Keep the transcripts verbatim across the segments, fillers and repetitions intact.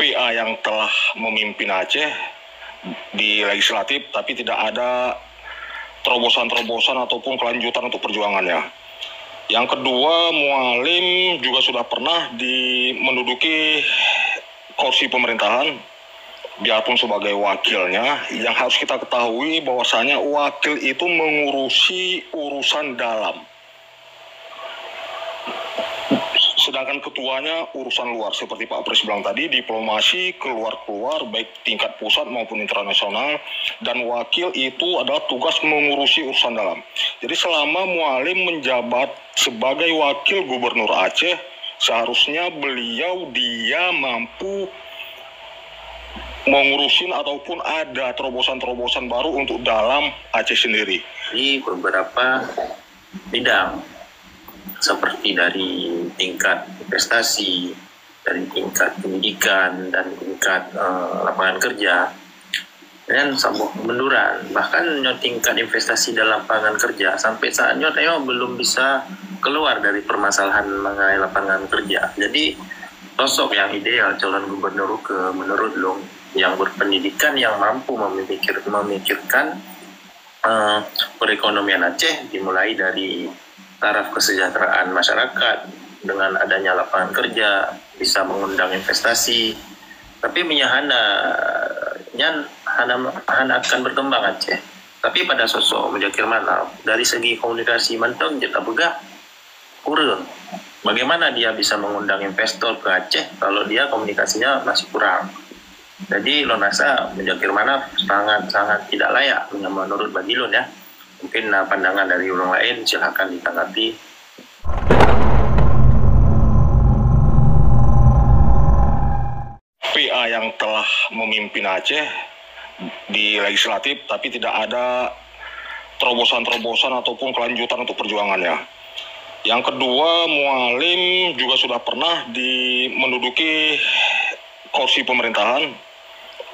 P A yang telah memimpin Aceh di legislatif, tapi tidak ada terobosan-terobosan ataupun kelanjutan untuk perjuangannya. Yang kedua, Mualim juga sudah pernah di, menduduki kursi pemerintahan, biarpun sebagai wakilnya. Yang harus kita ketahui bahwasanya wakil itu mengurusi urusan dalam. Sedangkan ketuanya urusan luar, seperti Pak Pres bilang tadi, diplomasi keluar-keluar, baik tingkat pusat maupun internasional, dan wakil itu adalah tugas mengurusi urusan dalam. Jadi selama Mualim menjabat sebagai wakil gubernur Aceh, seharusnya beliau dia mampu mengurusin ataupun ada terobosan-terobosan baru untuk dalam Aceh sendiri. Di beberapa bidang, seperti dari tingkat investasi, dari tingkat pendidikan, dan tingkat, eh, lapangan kerja, dan saboh kemunduran. Bahkan nyoe tingkat investasi dan lapangan kerja, sampai saat nyoe tayong belum bisa keluar dari permasalahan mengenai lapangan kerja. Jadi, sosok yang ideal calon gubernur ke menurut lôn, yang berpendidikan, yang mampu memikir, memikirkan, eh, perekonomian Aceh, dimulai dari taraf kesejahteraan masyarakat, dengan adanya lapangan kerja, bisa mengundang investasi. Tapi meunyo hana, nyan hana, hana akan berkembang Aceh. Tapi pada sosok Muzakir Manaf, dari segi komunikasi mantong jeuet tapeugah kurang. Bagaimana dia bisa mengundang investor ke Aceh kalau dia komunikasinya masih kurang? Jadi, lôn rasa Muzakir Manaf sangat-sangat tidak layak menurut bagi lôn, ya. Mungkin na pandangan dari orang lain, silakan ditanggapi. P A yang telah memimpin Aceh di legislatif, tapi tidak ada terobosan-terobosan ataupun kelanjutan untuk perjuangannya. Yang kedua, Mualim juga sudah pernah di, menduduki kursi pemerintahan,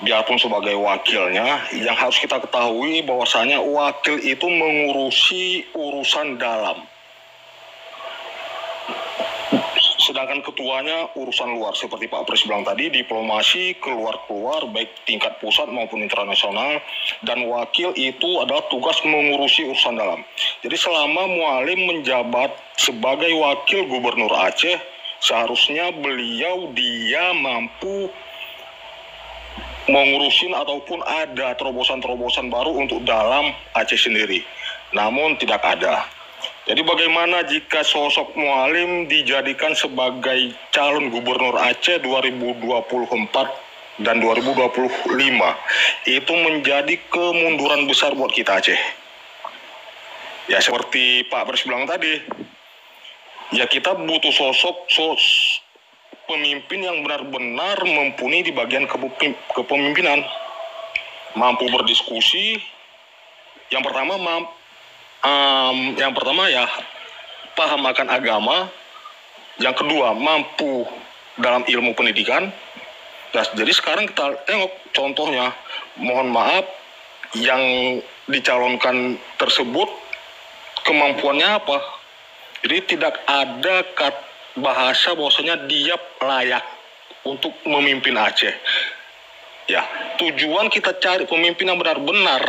biarpun sebagai wakilnya. Yang harus kita ketahui bahwasanya wakil itu mengurusi urusan dalam. Sedangkan ketuanya urusan luar, seperti Pak Pres bilang tadi, diplomasi keluar-keluar, baik tingkat pusat maupun internasional, dan wakil itu adalah tugas mengurusi urusan dalam. Jadi selama Mualim menjabat sebagai wakil gubernur Aceh, seharusnya beliau dia mampu mengurusin ataupun ada terobosan-terobosan baru untuk dalam Aceh sendiri. Namun tidak ada. Jadi bagaimana jika sosok Mualim dijadikan sebagai calon gubernur Aceh dua ribu dua puluh empat dan dua ribu dua puluh lima? Itu menjadi kemunduran besar buat kita Aceh. Ya, seperti Pak Pres bilang tadi, ya kita butuh sosok sos pemimpin yang benar-benar mumpuni di bagian kepemim-, kepemimpinan, mampu berdiskusi. Yang pertama, mam-, em, yang pertama ya paham akan agama. Yang kedua, mampu dalam ilmu pendidikan. Ya, jadi sekarang kita tengok contohnya, mohon maaf, yang dicalonkan tersebut kemampuannya apa? Jadi tidak ada kat-, bahasa bahwasanya dia layak untuk memimpin Aceh. Ya, tujuan kita cari pemimpin yang benar-benar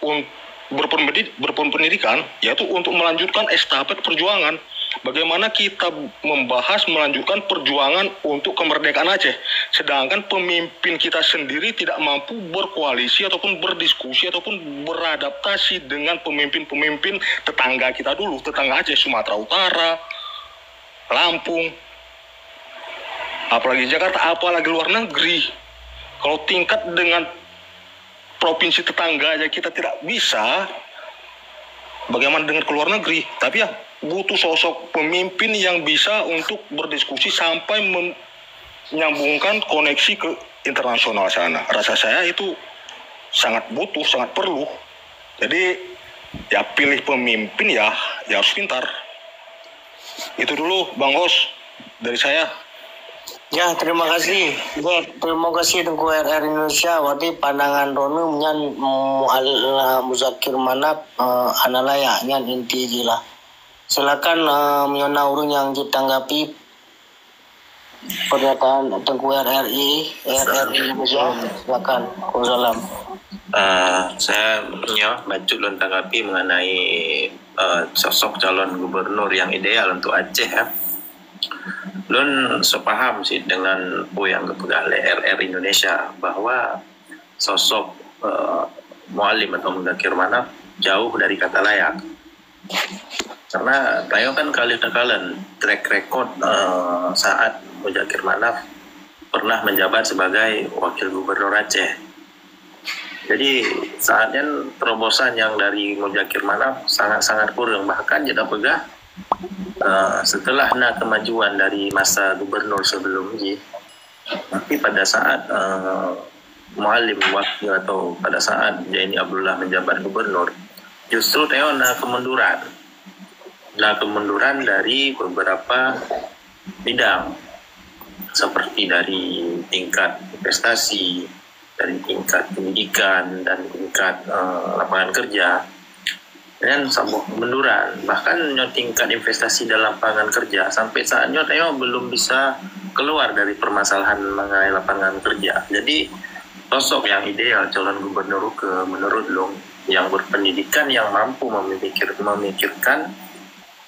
un-, berpendidik-, berpendidikan, yaitu untuk melanjutkan estafet perjuangan. Bagaimana kita membahas melanjutkan perjuangan untuk kemerdekaan Aceh, sedangkan pemimpin kita sendiri tidak mampu berkoalisi ataupun berdiskusi ataupun beradaptasi dengan pemimpin-pemimpin tetangga kita dulu, tetangga Aceh, Sumatera Utara, Lampung, apalagi Jakarta, apalagi luar negeri. Kalau tingkat dengan provinsi tetangga aja kita tidak bisa, bagaimana dengan ke luar negeri? Tapi ya, butuh sosok pemimpin yang bisa untuk berdiskusi sampai mem-, menyambungkan koneksi ke internasional sana. Rasa saya itu sangat butuh, sangat perlu. Jadi, ya pilih pemimpin ya, ya harus pintar. Itu dulu, Bang Os, dari saya. Ya, terima kasih. Ya, terima kasih Teungku R R Indonesia. Berarti pandangan droeneuh nyan Muallah Muzakir Manaf, eh, hana layak, nyan inti jih lah. Silakan, eh, meunyoe na ureueng nyang jeuet tanggapi. Pernyataan Teungku R R I, R R I Indonesia. Silakan, Teungku Zalam. Uh, saya nyoe bacut lôn tanggapi mengenai uh, sosok calon gubernur yang ideal untuk Aceh ya. Lôn sepaham sih dengan apa yang dipeugah oleh R R Indonesia bahwa sosok uh, Mualem atau Muzakir Manaf jauh dari kata layak. Karena tanyoe kan ka lheueh takalon track record uh, saat Muzakir Manaf pernah menjabat sebagai wakil gubernur Aceh. Jadi saat nyan terobosan yang dari Muzakir Manaf sangat-sangat kurang. Bahkan kita peugah uh, setelah na kemajuan dari masa gubernur sebelum jih, tapi pada saat uh, Mualem wakil atau pada saat Zaini Abdullah menjabat gubernur, justru tanyoe na kemunduran. Na kemunduran dari beberapa bidang seperti dari tingkat investasi, dari tingkat pendidikan dan tingkat uh, lapangan kerja. Dan saboh kemunduran, bahkan nyoe tingkat investasi dan lapangan kerja sampai saat nyoe tanyoe belum bisa keluar dari permasalahan mengenai lapangan kerja. Jadi sosok yang ideal calon gubernur ke menurut lôn yang berpendidikan yang mampu memikir, memikirkan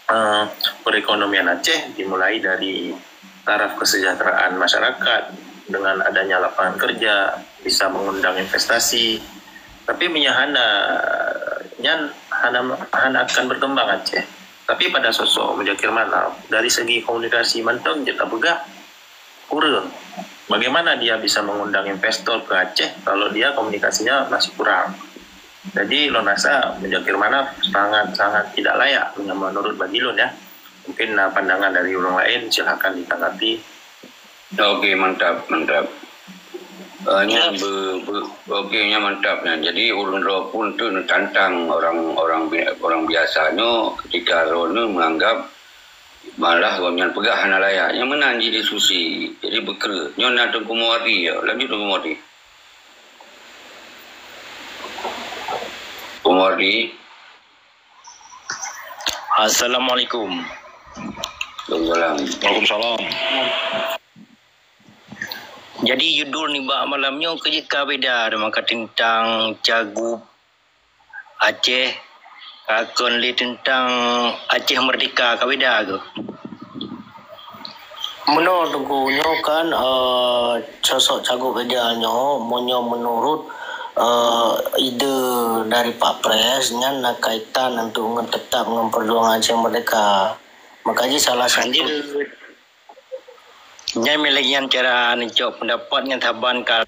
uh, perekonomian Aceh dimulai dari taraf kesejahteraan masyarakat dengan adanya lapangan kerja, bisa mengundang investasi. Tapi meunyoe hana nyan hana hana akan berkembang Aceh. Tapi pada sosok Muzakir Manaf dari segi komunikasi mantong jeuet tapeugah kurang. Bagaimana dia bisa mengundang investor ke Aceh kalau dia komunikasinya masih kurang? Jadi lôn rasa Muzakir Manaf sangat-sangat tidak layak menurut bagi lôn ya. Mungkin uh, pandangan dari orang lain silahkan ditanggapi. Okey, mantap, mantap. Uh, nyan be, be, okey, nyan mantap nyan. Jadi ulun droe pun tu tantang orang orang orang biasa nyoe ketika droe nyoe menganggap malah gobnyan peugah hana layak. Nyang meunan jidiskusi. Jadi beukreue. Nyoe na Teungku Muwardi ya. Lanjut Teungku Muwardi. Teungku Muwardi. Assalamualaikum. Waalaikumsalam. Waalaikumsalam. Jadi judul nibak malam nyoe keujeuet ka beda maka tentang cagup Aceh, ka kon lé tentang Aceh Merdeka ka beda ke? Meunoe Teungku, nyoe kan uh, sosok cagup ideal nyoe meunyoe menurut uh, ide dari Pak Pres nyan na kaitan untuk tetap ngon perjuangan Aceh Merdeka. Maka jih salah satu Nyan mileh nyan cara neucok pendapat nyan saban ka.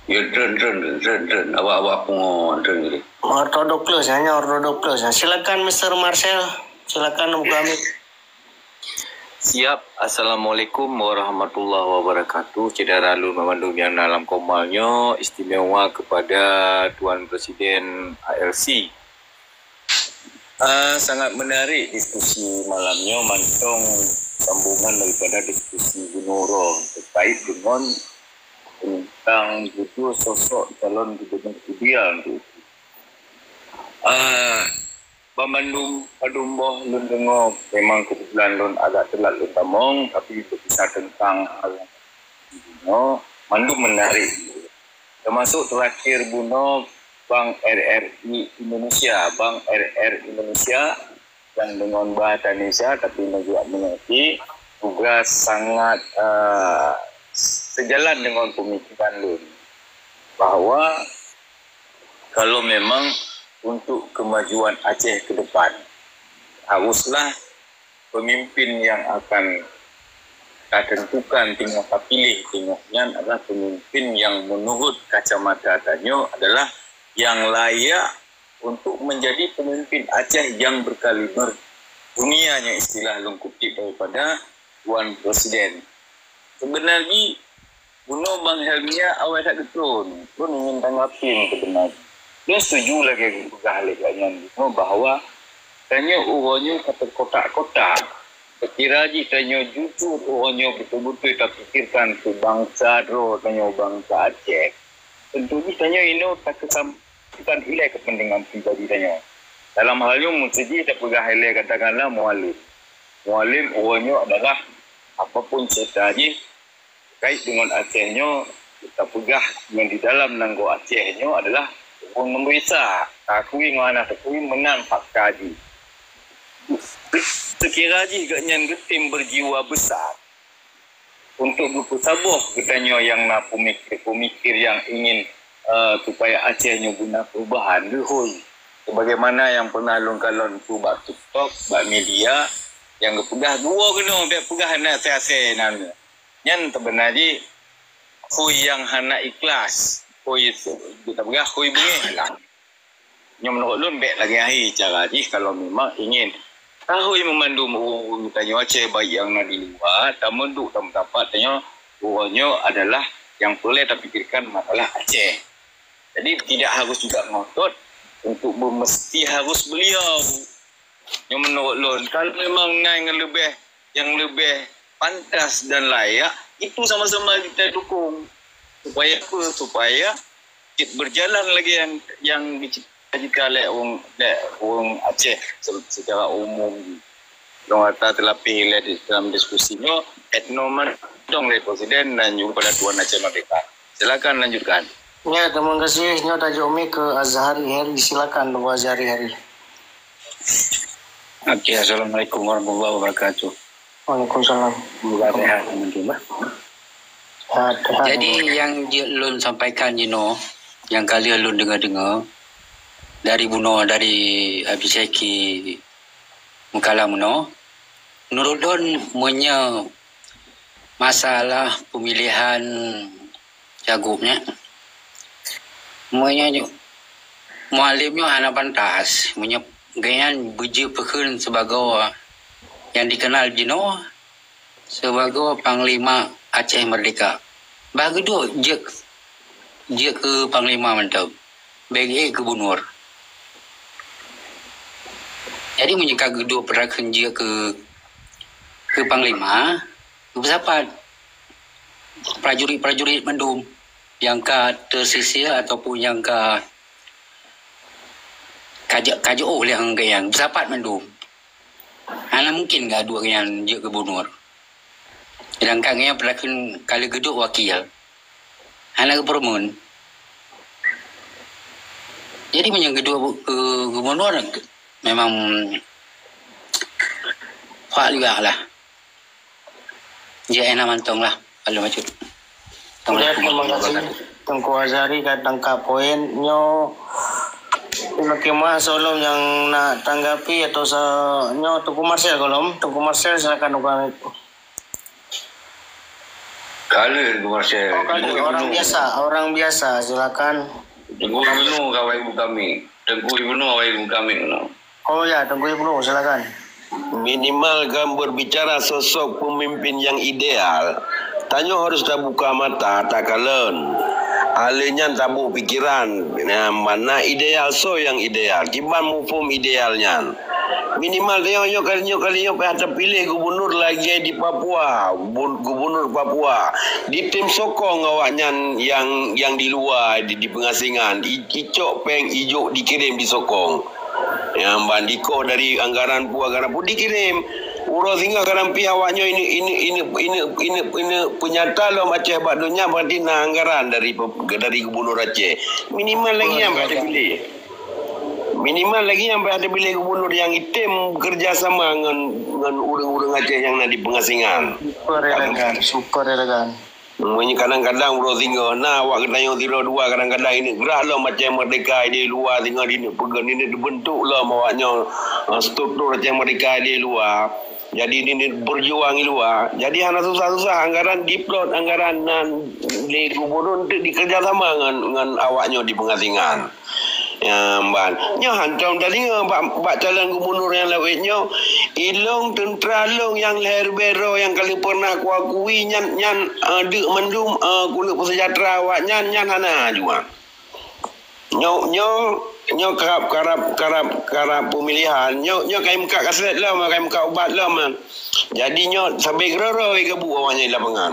Ya, drone, drone, drone, drone. Awak-awak pungo, drone gitu. Ortodok plus, hanya ortodok plus. Silakan Mister Marcel, silakan buka mic. Siap. Assalamualaikum warahmatullahi wabarakatuh. Syedara lôn bandum yang dalam komal nyoe, istimewa kepada Tuan Presiden A L C. Uh, sangat menarik diskusi malam nyoe mantong sambungan daripada diskusi Gunung Ro terkait dengan tentang judul sosok calon gubernur ideal tu. Uh, bandum padum boh lôn dengar memang kebetulan lôn agak telat lôn tamong tapi berkisah tentang hal yang mandum menarik. Termasuk terakhir bunoe Bank R R I Indonesia, Bank R R Indonesia yang dengan bahasa Indonesia tapi juga mengerti tugas sangat uh, sejalan dengan pemikiran lun bahawa kalau memang untuk kemajuan Aceh ke depan haruslah pemimpin yang akan tatentukan teungoh tapilih teungoh nyan adalah pemimpin yang menurut kacamata tanyoe adalah yang layak untuk menjadi pemimpin Aceh yang berkaliber dunia yang istilah lungkutip daripada Tuan Presiden. Sebenarnya Bunoe Bang Helmia awai that geutron, lôn ingin tanggapi meukeubeunaran. Lôn setuju lagée geupeugah lé gobnyan bunoe bahwa tanyoe uroe nyoe ka teukotak-kotak. Seukira jih tanyoe jujur uroe nyoe beutôi-beutôi tapikirkan keu bansa droe tanyoe bansa Aceh, teuntu jih tanyoe inoe takeusampaikan ilée keupeuntengan pribadi tanyoe. Dalam hal nyoe meuseujih tapeugah ilée katakanlah Mualem. Mualem uroe nyoe adalah Apapun cerita jih, terkait dengan Aceh nyoe, kita peugah yang di dalam nanggroe Aceh nyoe adalah ureuëng Indonesia. Takui ngon anak takui menang fakta jih. Sekira jih gobnyan geutem berjiwa besar untuk geupeusaboh geutanyoe nyang na pemikir-pemikir yang ingin, eh, supaya Aceh nyoe guna perubahan, geuhôi. Sebagaimana yang pernah lôn kalon tu bak TikTok, bak media, yang geupeugah dua keunoe, bèk peugah na asai-asai nan. Nyan teubeuna jih hôi nyang hana ikhlas, hôi, tapeugah hôi beungéh lah. Nyoe meunurot lôn bèk lagèe hai cara jih kalau memang ingin tahôi meumandum ureuëng-ureuëng tanyoe Aceh baik nyang na di luwa, tameuduek tameusapat tanyoe, uroe nyoe adalah nyang peureulèe tapikirkan masalah Aceh. Jadi tidak harus juga ngotot untuk bermesti harus beliau. Nyoe meunurot lôn, kalau memang na nyang leubeh, nyang leubeh pantas dan layak, itu sama-sama kita dukung. Supaya apa? Supaya cit berjalan lagi yang, yang dicita-cita lé ureuëng, lé ureuëng Aceh se-, secara umum. Lôn rasa teulapih lé di dalam diskusi nyoe, etno mantong lé Presiden dan juga pada Tuan Aceh Merdeka. Silakan lanjutkan. Ya, terima kasih. Nyoe tajok mic ke Azhari Heri. Silakan, Teungku Azhari Heri. Okey, assalamualaikum warahmatullahi wabarakatuh. Waalaikumsalam. Semoga sehat teman-teman. Sehat, sehat. Jadi, yang jeuet lôn sampaikan jinoe, yang kali lôn dengar-dengar dari bunoe, dari Abi Syekhi meukalam bunoe, menurut lôn, meunyoe masalah pemilihan cagup nyan, meunyoe Mualem nyoe hana pantas, meunyoe gobnyan beujeuet peukheun sibagoe nyang dikenal jinoe sibagoe Panglima Aceh Merdeka. Bah geuduek jeuet, jeuet keu Panglima mantong, bèk jeuet keu Gubunur. Jadi meunyoe ka geuduek peukheun jeuet keu, keu Panglima, beusifat prajurit-prajurit mandum nyang ka teusisir ataupun nyang ka, ka jeuet, ka jeuet lé ngon gobnyan, beusifat mandum. Hana mungken geuduek gobnyan jeuet keu Gubunur. Sedangkan gobnyan peue lakon ka lheueh geuduek wakil. Hana geupeurumun. Jadi meunyoe geuduek keu Gubunur, memang hak juga lah. Jeuet na mantong lah, kalau macam. Ya, terima kasih Teungku Azhari ka tangkap poin nyoe. Mungkin mah sebelum yang nak tanggapi atau se-, nyoe Teungku Marcel golom. Teungku Marcel, silakan Teungku. Kali Teungku Marcel. Oh, kali. Teungku Ibnu. Orang biasa, orang biasa, silakan. Teungku Ibnu kawai Ibnu kami. Teungku Ibnu kawai Ibnu kami. Oh ya, Teungku Ibnu, silakan. Minimal kan berbicara sosok pemimpin yang ideal, tanyoe harus tabuka mata, takalon. Alèh nyan taboh pikiran, nah, mana ideal, soe nyang ideal, kiban muphom ideal nyan. Minimal tanyoe nyoe kali, nyoe kali nyoe payah tapiléh gubunur lagèe di Papua, bu-, gubunur Papua. Ditem sokong awaknyan nyang, nyang di luwa, di, di pengasingan. I-, icok péng, ijok dikirém disokong. Nyang ban dikoh dari anggaran peue, anggaran peue dikirém. Uroe singoh kadang pih awaknyoe ini, ini, ini, ini, ini, ini peunyata lom Aceh bak donya, berarti na anggaran dari pe-, dari gubunur Aceh. Minimal lagi nyang payah tapiléh. Minimal lagi nyang payah tapiléh gubunur nyang item bekerja sama ngon, ngon ureueng-ureueng Aceh nyang na di pengasingan. Super elegan, super elegan. Meunyoe kadang-kadang uroe singoh na awak geutanyoe sidroe dua kadang-kadang ineuk grah lom macam merdeka di luwa singoh ineuk peugah, ineuk teubeuntuk lom awaknyoe, eh, struktur macam merdeka di luwa. Jadi ineuk berjuang di luwa. Jadi hana susah-susah anggaran diplot, anggaran nan lé gubunur untuk dikerjasama ngon, ngon awaknyoe di pengasingan. Nyang ban. Nyoe hantom tadeungoe bak, bak calon gubunur nyang lawét nyoe, ilong teuntra long nyang lhèe ribèe droe nyang ka lheueh pernah kuakui nyan, nyan, eh, deuk mandum, eh, kulét peuseujahtra awaknyan, nyan hana jua. Nyoe, nyoe, nyoe karab, karab, karab, karab pemilihan. Nyoe, nyoe ka imeukat kaset lom, ka imeukat ubat lom. Jadi nyoe sabé keudroe-droe gabuk awaknyan di lapangan.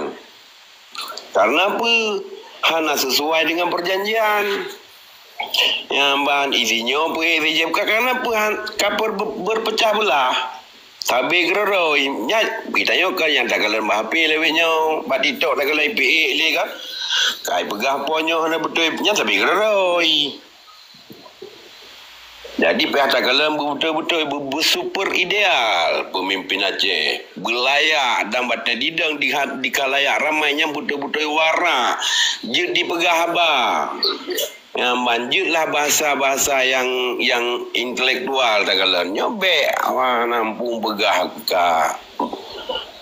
Karena peue? Hana sesuai dengan perjanjian. Nyang ban isi nyoe peue isi jih, bukan karena peue han-, ka per-, berpecah belah. Sabe keuroi-roi. Nyan, geutanyoe kan nyang takalon bak H P lewat nyoe, bak TikTok takalon ipeuék lé kan. Kai peugah po nyoe hana beutôi, nyan sabe keuroi-roi. Jadi payah takalon beubeutôi-beutôi, beu-, beusuper ideal peumimpin Aceh. Beulayak dan batée didong di ha-, di khalayak ramai nyang beutôi-beutôi warak. Jeuet dipeugah haba. Nyan ban jeuet lah bahasa-bahasa nyang, nyang intelektual takalon. Nyoe bék awak nampung peugah ka,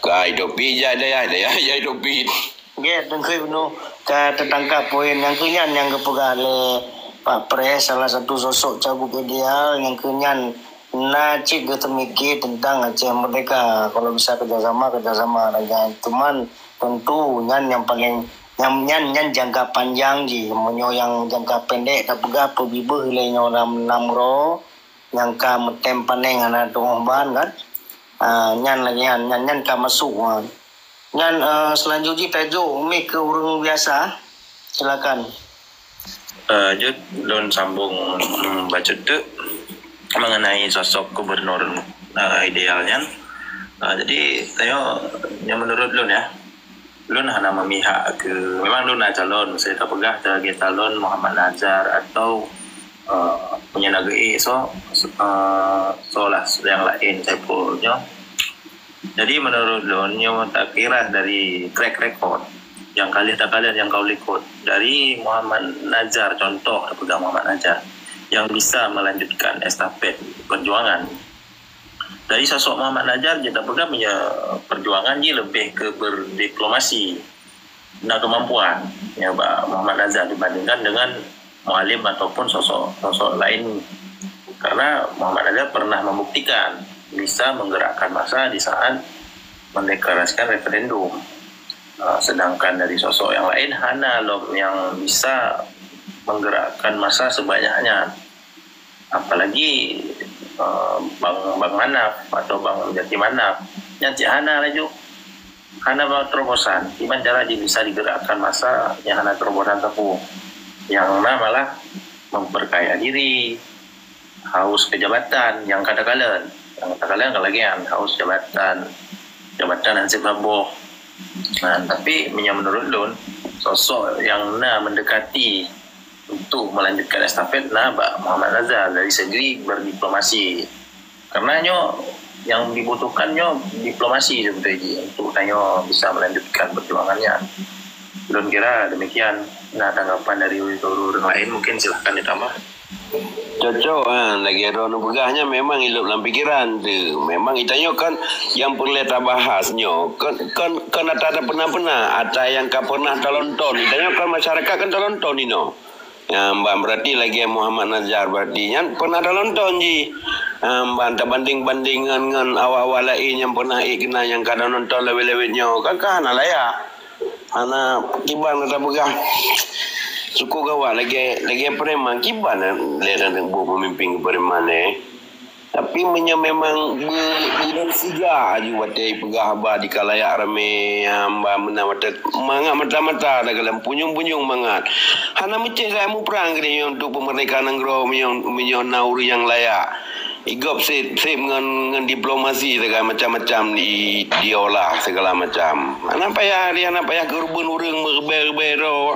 ka Ethiopia jai dayah, dayah jai Ethiopia. Gét, Teungku Ibnu, ka teutangkap poin nyang keu nyan nyang geupeugah lé Pak Pres, salah satu sosok cagup ideal nyang keu nyan na cit geuteumiki teuntang Aceh Merdeka. Kalau bisa kerjasama, kerjasama dengan teman, tentu nyan yang paling, nyan, nyan, nyan jangka panjang jih. Meunyoe nyang jangka pendek tapeugah peubibeuh lé nyoe lam, lam ro, nyang ka meutem paneng hana tuoh ban kan. Ah, nyan lagée nyan, nyan, nyan ka masuk. Ah. Nyan, eh, selanjut jih tajok mic keu ureuëng biasa. Silakan. Eh, jeuet lôn sambung, hmm, bacut teuk mengenai sosok gubernur, eh, ideal nyan. Eh, jadi, tanyoe, nyoe menurut lôn ya, lôn hana memihak ke, memang lôn na calon, saya tapeugah sebagai calon Muhammad Nazar atau, eh, punya negeri so, eh, so lah yang lain saya pun nyoe. Jadi menurut lôn nyoe takira dari track record yang kali takalon yang kau likot dari Muhammad Nazar, contoh tapeugah Muhammad Nazar yang bisa melanjutkan estafet perjuangan. Dari sosok Muhammad Nazar kita peugah punya perjuangan dia lebih ke berdiplomasi. Na kemampuan ya bak Muhammad Nazar dibandingkan dengan Mualem ataupun sosok-sosok lain. Karena Muhammad Nazar pernah membuktikan bisa menggerakkan massa di saat mendeklarasikan referendum. Ah, sedangkan dari sosok yang lain hana lom yang bisa menggerakkan massa sebanyaknya. Apalagi, eh, Bang, Bang Manaf atau Bang Jaki Manaf, nyan cit hana laju. Hana ba terobosan. Kiban cara jih bisa digerakkan massa nyang hana terobosan sapeue. Nyang na malah memperkaya diri, haus kejabatan, nyang ka takalon. Nyang ka takalon ka lagée nyan, haus jabatan, jabatan hanseb saboh. Nah, tapi meunyoe menurut lôn, sosok nyang na mendekati untuk melanjutkan estafet na bak Muhammad Nazar dari segi berdiplomasi. Karena nyoe yang dibutuhkan nyoe diplomasi sebetulnya untuk tanyoe bisa melanjutkan perjuangan nyan. Lôn kira demikian. Nah, tanggapan dari ureuëng lain mungkin silahkan ditambah. Cocok, ha, lagée droeneuh peugah nyan memang ilop lam pikiran tu. Memang itanyoe kan yang peureulée tabahas nyoe kan, kan, kan ata pernah-pernah, ata yang ka pernah talonton. Itanyoe kan masyarakat kan talonton inoe. Ya, ban berarti lagée Muhammad Nazar berarti nyan pernah talonton jih. Ya, ban tabanding-banding ngon, ngon awak-awak lain nyang pernah ék keunan nyang ka talonton lewat-lewat nyoe kan, ka hana layak. Hana kiban na tapeugah. Syukur gawat lagée, lagée preman kiban lé dan buet pemimpin preman eh. Tapi meunyoe memang be-, bulan siga aju watée peugah haba di kalayak ramé, hamba meunan watée mangat mata-mata dalam punyueng-punyueng mangat. Hana meucéh saya muprang keu nyoe untuk peumeurdeka nanggroe meunyoe, meunyoe na ureuëng nyang layak. Igop sép, sép ngon, ngon diplomasi segala macam-macam di, diolah segala macam. Hana payah, hana payah keureubeuen ureuëng meureubai-reubai droe.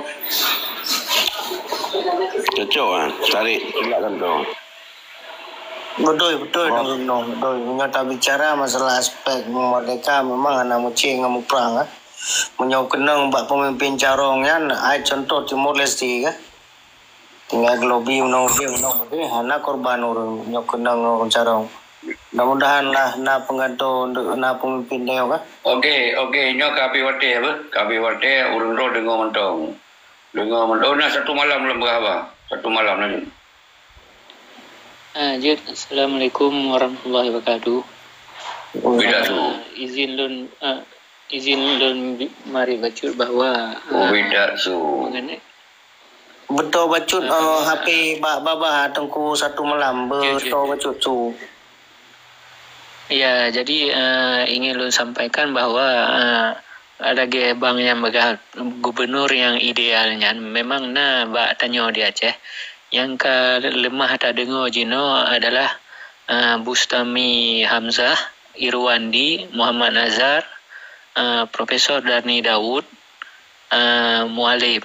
Cocok ah, tarék silakan tu. Beutôi, beutôi, oh. Nong, nong, beutôi. Meunyoe tabicara masalah aspek meurdeka, memang hana meucéh ngon muprang, eh. Meunyoe keunong bak pemimpin carông nyan, ai contoh Timor Leste, eh. Tinggai gelobi meunong udeb, meunong udeb, hana korban ureuëng nyoe keunong ngon carông. Mudah-mudahan lah na pengganto, na pemimpin nyoe, eh. Oke, oke, nyoe ka habéh watée, apa? Ka habéh watée, ureuëng droe deungoe mantong. Deungoe mantong. Oh, na satu malam lom beuraba. Satu malam laju. Ah, jeuet. Assalamualaikum warahmatullahi wabarakatuh. Beda tu. Ah, izin lôn, ah, izin lôn bi-, marit bacut bahwa, ah, beda tu. Mengenai beutôi bacut, ah, eh, H P bak babah Teungku satu malam, jeuet, jeuet, beutôi jeuet. Bacut tu. Ya, jadi, eh, ingin lôn sampaikan bahwa, eh, lagée bang nyang peugah gubernur nyang ideal nyan memang na bak tanyoe di Aceh. Nyang ka leumah tadeungoe jinoe adalah, eh, Bustami Hamzah, Irwandi, Muhammad Nazar, eh, Profesor Darni Daud, eh, Mualem.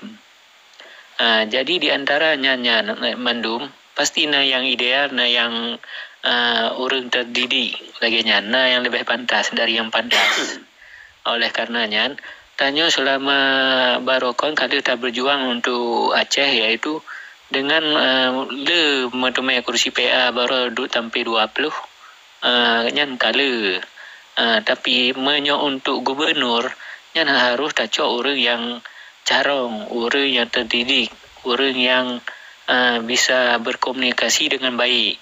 Ah, jadi di antara nyan-nyan, eh, mandum, pasti na nyang ideal, na nyang, ah, ureuëng terdidik lagée nyan, na nyang leubeh pantas dari nyang pantas. Oleh karena nyan, tanyoe selama baroe kon ka lheueh tabeujuang untuk Aceh, yaitu dengan, eh, le meuteumé kursi P A baroe duek sampai dua puluh, eh, nyan ka le. Eh, tapi meunyoe untuk gubernur, nyan harôh tacok ureuëng nyang carông, ureuëng nyang terdidik, ureuëng nyang, eh, bisa berkomunikasi dengan baik.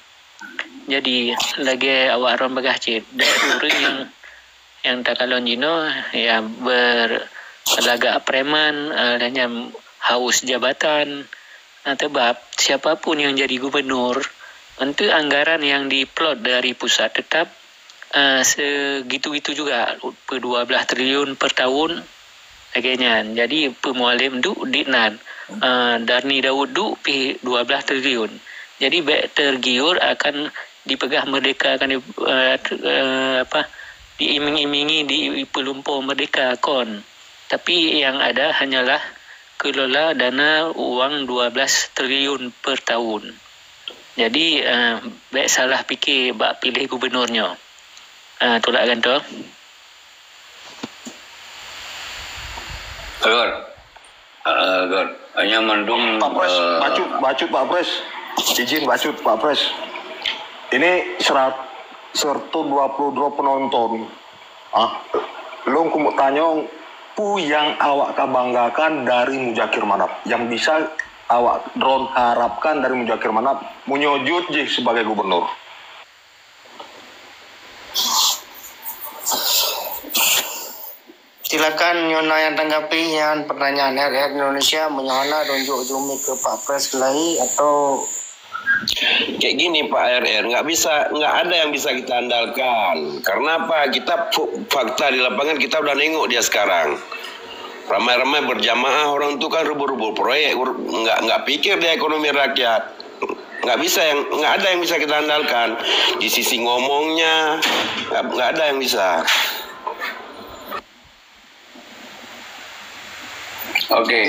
Jadi, lagée awak droen peugah cit, ureuëng nyang, nyang takalon jinoe, ya, ber-, lagak preman, eh, dan nyang haus jabatan. Nah, sebab siapa pun yang jadi gubernur, untuk anggaran yang diplot dari pusat tetap, eh, segitu-gitu juga, per dua belas triliun per tahun, lagée nyan. Jadi, Mualem duek di nan, eh, Darni Daud duek pih dua belas triliun. Jadi, bék tergiur akan dipeugah merdeka, akan di, eh, eh, apa, diiming-imingi, dipeulumpoe merdeka kon. Tapi yang ada hanyalah kelola dana uang dua belas triliun per tahun. Jadi, eh, bék salah pike bak piléh gubernur nyoe. Eh, tulak gantoe. Alright. Ah, kan. Hanya mandum, Pak Pres, ah, bacut, bacut Pak Pres. Izin bacut Pak Pres. Ini serat-, seratus dua puluh dua penonton. Ah, lôn keuneuk tanyong, peue nyang awak ka banggakan dari Muzakir Manaf? Yang bisa awak droen harapkan dari Muzakir Manaf meunyoe jeuet jih sebagai gubernur? Silakan nyoe na nyang tanggapi nyan pertanyaan R R Indonesia, meunyoe hana tunjuk jumi ke Pak Pres lagi atau. Kayak gini Pak R R, nggak bisa, nggak ada yang bisa kita andalkan. Karena apa? Kita fu-, fakta di lapangan kita udah nengok dia sekarang. Ramai-ramai berjamaah orang tu kan rebut-rebut proyek, ur-, nggak, nggak pikir dia ekonomi rakyat. Nggak bisa yang, nggak ada yang bisa kita andalkan. Di sisi ngomongnya, nggak, nggak ada yang bisa. Okey.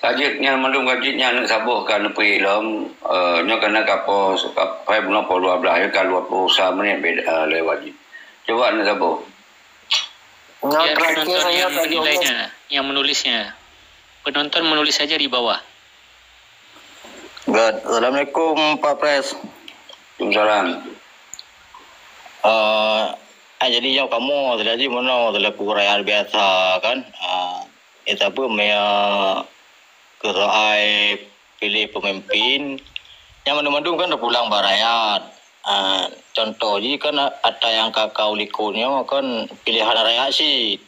Lanjut, nyan mandum ka jeuet nyan aneuk saboh ka neupeuék lom. Eh, nyoe keunan ka poh, ka poh bunoe poh dua belas, ya, ka dua puluh sa menit beda, eh, lewat jih. Cuba aneuk saboh. Biar penonton yang menilainya, yang menulisnya. Penonton menulis saja di bawah. Good. Assalamualaikum, Pak Pres. Waalaikumsalam. Eh, ah, jadi nyoe kamoe, jadi meunoe selaku rakyat biasa kan. Ah, eh, tapi meuya keu soai piléh peumimpin, nyan mandum-mandum kan teupulang bak rakyat. Ah, contoh jih kan ata nyang ka, ka u likot nyoe kan piléhan rakyat cit.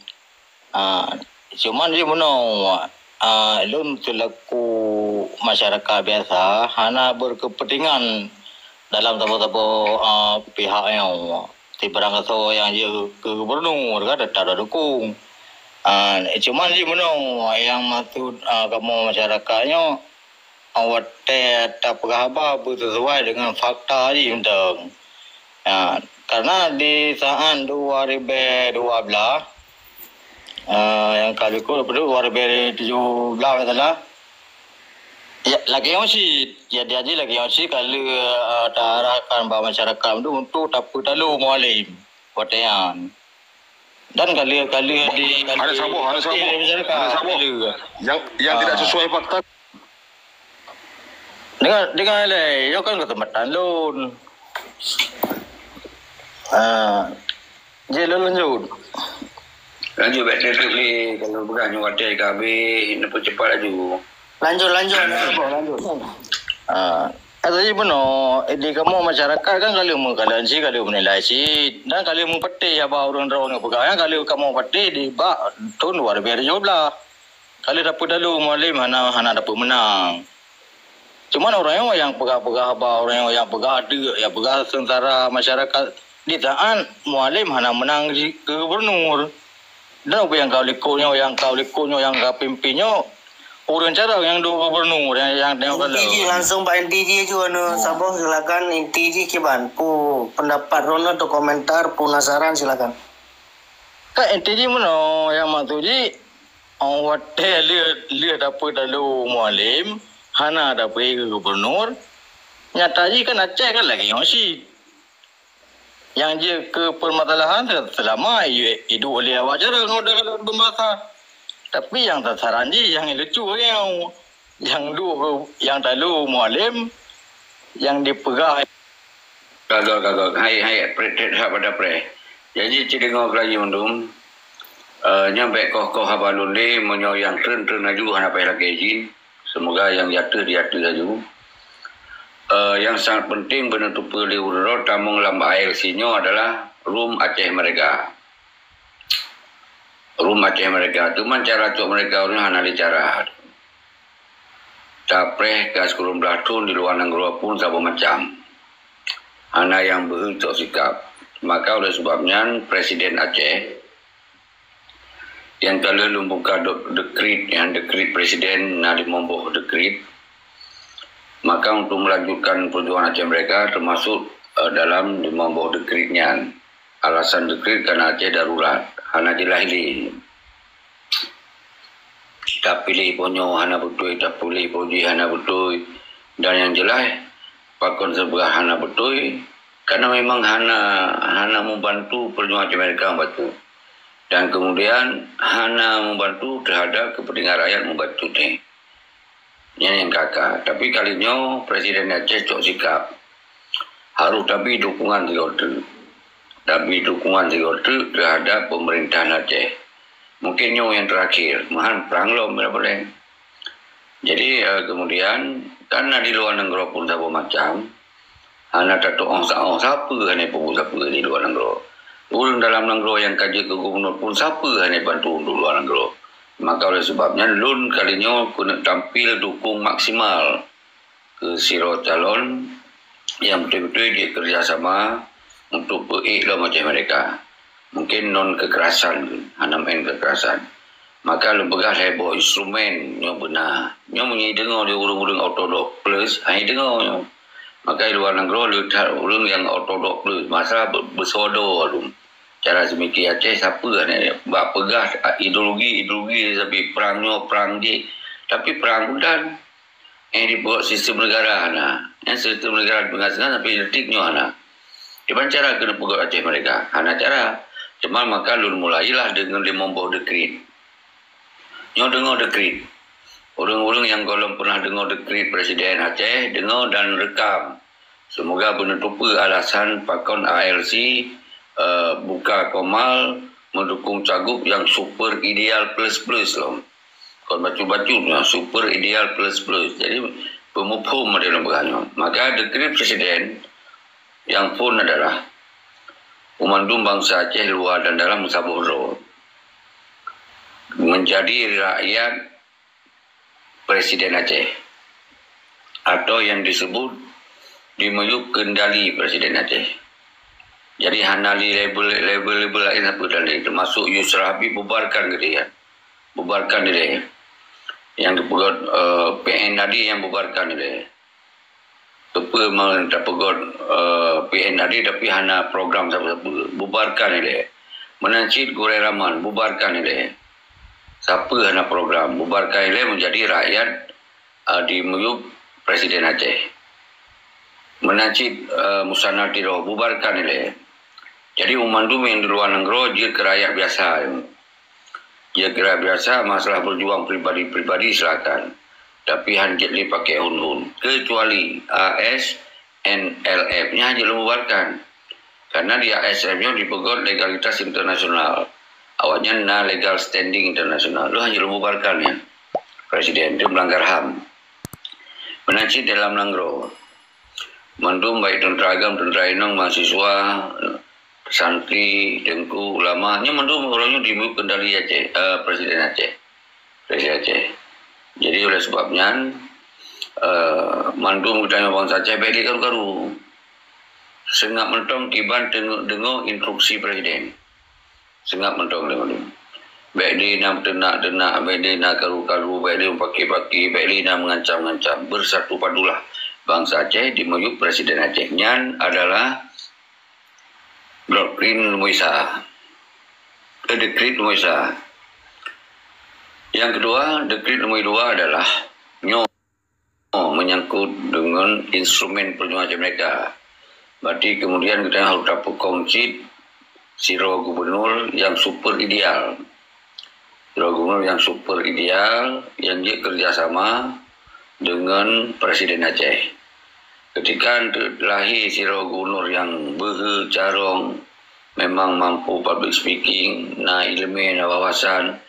Ah, cuman jih meunoe, ah, lôn selaku masyarakat biasa hana berkepentingan dalam saboh-saboh, ah, pihak nyoe. Sibarang gasoe nyang jeuet keu gubernur kan tetap dukung. Ah, cuman jih meunoe nyang maksud, ah, kamoe masyarakat nyoe, watée tapeugah haba beuseusuai deungon fakta jih mantong. Ya, karena di saat dua ribu dua belas, eh, nyang ka likot, dua ribu tujuh belas, tak salah, ya, lagée nyoe cit. Jadi, jadi lagée nyoe cit ka lheueh, eh, taarahkan bak masyarakat tu untuk tapeutalo Mualem watée nyan. Dan ka lheueh, ka lheueh di, ka lheueh saboh, hana saboh. Masyarakat, hana saboh. Ka lheueh. Yang, yang tidak sesuai fakta. Dengar, dengar lé, nyoe kan kesempatan lôn. Ah, jih lôn lanjut. Lanjut, bèk tutup lé. Kalau peugah nyoe watèe ka habéh, neupeucepat laju. Lanjut, lanjut, lanjut, lanjut. Ah, jadi bunoe, di kamoe masyarakat kan ka lheueh meukalon cit, ka lheueh meunilai cit, dan ka lheueh meupatéh haba ureueng droeneuh peugah, kan ka lheueh kamoe patéh di bak thôn dua ribèe tujoh blah. Ka lheueh dapeuet dalu Mualem hana, hana dapeuet meunang. Cuman ureueng nyoe nyang peugah-peugah haba, ureueng nyoe nyang peugah deuk, nyang peugah seungsara masyarakat di saat Mualem hana meunang ji-, keu gubernur. Dan ubé nyang ka u likot nyoe, nyang ka u likot nyoe, nyang ka pimpin nyoe, Ureuëng carông nyang duek gubernur nyang, nyang tengok kalau. Inti jih langsung bak inti jih ju anu saboh silakan inti jih kiban. Pu pendapat droeneuh atau komentar penasaran silakan. Kan inti jih meunoe nyang maksud jih, oh, watée lheueh, lheueh dapeuet lalu Mualem, hana dapeuet gubernur, nyata jih kan Aceh kan lagée nyoe cit. Nyang jeuet keu peumasalahan se-, seulama i-, iduek lé awak jarang ngon dalam pembasa. Tapi nyang sasaran jih nyang lucu nyoe. Nyang duek nyang talu Mualem nyang dipeugah. Kagok, kagok. Hai, hai, preh, preh, hak pada preh. Jadi, cideungoe keulayi mandum, eh, nyang bék koh-koh haba lôn lé, meunyoe nyang treun-treun laju hana payah lakée izin. Semoga nyang jatuh dijatuh laju. Eh, yang sangat penting beuneutupeue lé uroe tamong lam A L C nyoe adalah Room Aceh Merdeka. Room Aceh Merdeka. Cuman cara cok mereka ureuëng hana lé cara. Tapreh ka sikureueng blaih thon di luwa nanggroe pun saboh macam. Hana nyang beuhe cok sikap. Maka oleh sebab nyan Presiden Aceh nyang ka lheueh lôn buka dek-, dekrit, nyang dekrit presiden na limong boh dekrit. Maka untuk melanjutkan perjuangan Aceh Merdeka termasuk, eh, dalam limong boh dekrit nyan. Alasan dekrit karena Aceh darurat, hana jeulaih lé. Tapiléh po nyoe hana beutôi, tapiléh po jih hana beutôi. Dan nyang jeulaih, pakon seubeurah hana beutôi, karena memang hana, hana membantu perjuangan Aceh Merdeka membantu. Dan kemudian hana membantu terhadap kepentingan rakyat membantu teh. Nyan nyang ka-ka. Tapi kali nyoe Presiden Aceh cok sikap. Harus tabi dukungan sigoe teuk. Tabi dukungan sigoe teuk terhadap pemerintahan Aceh. Mungkin nyoe nyang terakhir. Meuhan prang lom bila boleh. Jadi, eh, kemudian, karena di luwa nanggroe pun saboh macam, hana tatu'oh sa-oh sapeue hana peubuet sapeue di luwa nanggroe. Ureuëng dalam nanggroe nyang ka jeuet keu gubernur pun sapeue hana bantu untuk luwa nanggroe. Maka oleh sebab nyan, lôn kali nyoe keuneuk tampil dukung maksimal keu sidroe calon nyang beutôi-beutôi jeuet keureuja sama untuk peuék lom Aceh Merdeka. Mungkin non keukerasan, hana meu'en keukerasan. Maka lôn peugah lhée boh instrumen nyoe beuna. Nyoe meunyoe deungoe lé ureuëng-ureuëng ortodok plus, hai deungoe nyoe. Maka di luwa nanggroe le that ureuëng nyang ortodok plus, masalah be-, beusodo lom. Cara seumiké Aceh sapeue hana bak peugah ideologi-ideologi sabe prang nyoe prang jih. Tapi prang budan. Eh, dibuat sistem negara na. Eh, sistem negara di tengah-tengah sampai detik nyoe hana. Kiban cara keuneuk peugöt Aceh Merdeka? Hana cara. Cuma maka lôn mulailah deungon limong boh dekrit. Nyoe deungoe dekrit. Ureuëng-ureuëng nyang gohlom pernah deungoe dekrit Presiden Aceh, deungoe dan rekam. Semoga beuneutupeue alasan pakon A L C, eh, buka komal meudukung cagup nyang super ideal plus plus lom. Kon bacut-bacut nyoe, super ideal plus plus. Jadi, peumuphom model peugah nyoe. Maka dekrit presiden nyang phon adalah, "Banmandum bansa Aceh luwa dan dalam meusaboh droe, menjadi rakyat Presiden Aceh, atau yang disebut di miyueb kendali Presiden Aceh." Jadi, hana lé label-label laén sapeue dan laén, termasuk Yusra Habib bubarkan gitu ya. Bubarkan ilée. Nyang geupeugöt, eh, P N tadi nyang bubarkan ilée. Keupeue meunan tapeugöt, eh, P N tadi tapi hana program sapeue-sapeue? Bubarkan ilée. Meunan cit Gurée Rahman, bubarkan ilée. Sapeue hana program? Bubarkan ilée meunjadi rakyat, eh, di miyueb Presiden Aceh. Meunan cit, eh, Musanna Tiroh, bubarkan ilée. Jadi, banmandum nyang di luwa nanggroe jeuet keu rakyat biasa. Jeuet keu rakyat biasa, masalah berjuang pribadi-pribadi silakan. Tapi han jeuet lé pakai hun-hun. Kecuali A S N L F nyan han jeuet lôn bubarkan. Karena di A S N L F nyoe dipeugöt legalitas internasional. Awaknyan na legal standing internasional. Lôn han jeuet lôn bubarkan nyan. Presiden tu melanggar ham. Meunan cit dalam nanggroe. Mandum baik teuntara agam, teuntara inong, mahasiswa, santri, teungku, ulama, nyan mandum uroe nyoe di miyueb kendali Aceh, eh, Presiden Aceh. Presiden Aceh. Jadi, oleh sebab nyan, eh, mandum geutanyoe bansa Aceh bék lé karu-karu. Seungab mantong kiban teungeuk deungoe instruksi Presiden. Seungab mantong lé mandum. Bèk lé na meutunak-tunak, bèk lé na karu-karu, bèk lé meupaké-paké, bèk lé na meuancam-ancam. Bersatu padulah bansa Aceh di miyueb Presiden Aceh. Nyan adalah doktrin lumbôi sa. Eh, dekrit lumbôi sa. Nyang keudua, dekrit lumbôi dua adalah nyoe menyangkut deungon instrumen peujuangan Aceh Merdeka. Berarti kemudian geutanyoe harôh tapeukong cit sidroe gubunur nyang super ideal. Sidroe gubunur nyang super ideal, nyang jeuet keureuja sama deungon Presiden Aceh. Ketika teulahé sidroe gubunur nyang beuhe carông, memang mampu public speaking, na ileumèe, na wawasan,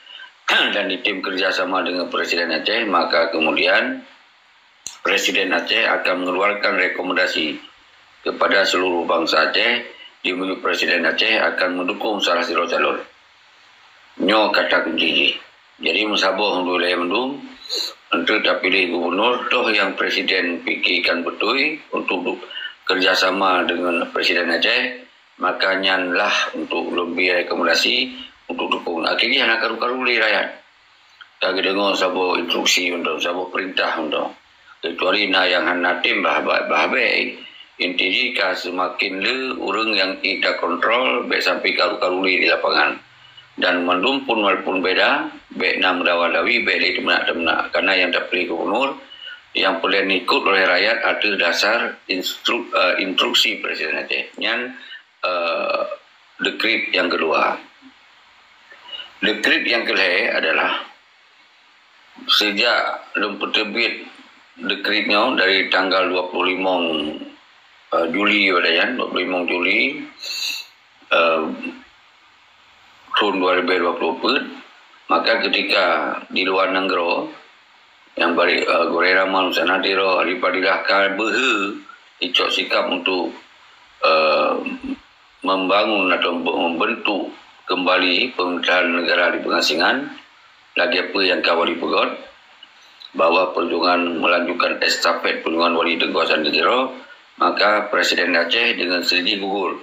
dan ditem keureuja sama deungon Presiden Aceh, maka kemudian Presiden Aceh akan mengeluarkan rekomendasi kepada seluruh bansa Aceh, di miyueb Presiden Aceh akan meudukong salah sidroe calon. Nyoe kata kunci jih. Jadi, meusaboh untuk wilayah mandum, untuk tapiléh gubunur, toh nyang Presiden pikirkan beutôi untuk du-, keureuja sama deungon Presiden Aceh, maka nyan lah untuk lôn bri rekomendasi untuk dukong. Akhé jih hana karu-karu lé rakyat. Ka geudeungoe saboh instruksi mantong, saboh peurintah mantong. Kecuali na nyang hana tem bah, bah, bah bèk. Inti jih ka seumaken le ureueng nyang ék takontrol, bèk sampai karu-karu lé di lapangan. Dan mandum pun walaupun beda, bèk na meudawa-dawi, bèk lé teumeunak-teumeunak. Karena nyang tapiléh gubunur, nyang peureulèe ikot oleh rakyat ateueh dasar instru-, eh, instruksi Presiden Aceh. Nyan, eh, dekrit nyang keudua. Dekrit nyang keulhèe adalah sejak lôn peuteubiet dekrit nyoe dari tanggal dua puluh limong, eh, Juli, pada nyan, dua puluh limong Juli, eh, thôn dua ribu dua puluh peuet, maka ketika di luwa nanggroe, nyang bari, eh, gurèe Rama Nusantara, Ari Fadillah ka beuhe icok sikap untuk, eh, membangun atau membentuk kembali pemerintahan negara di pengasingan, lagèe peue nyang ka Wali peugöt, bahwa perjuangan melanjutkan estafet perjuangan Wali Teungku Hasan di Tiro, maka Presiden Aceh dengan sendiri gugur.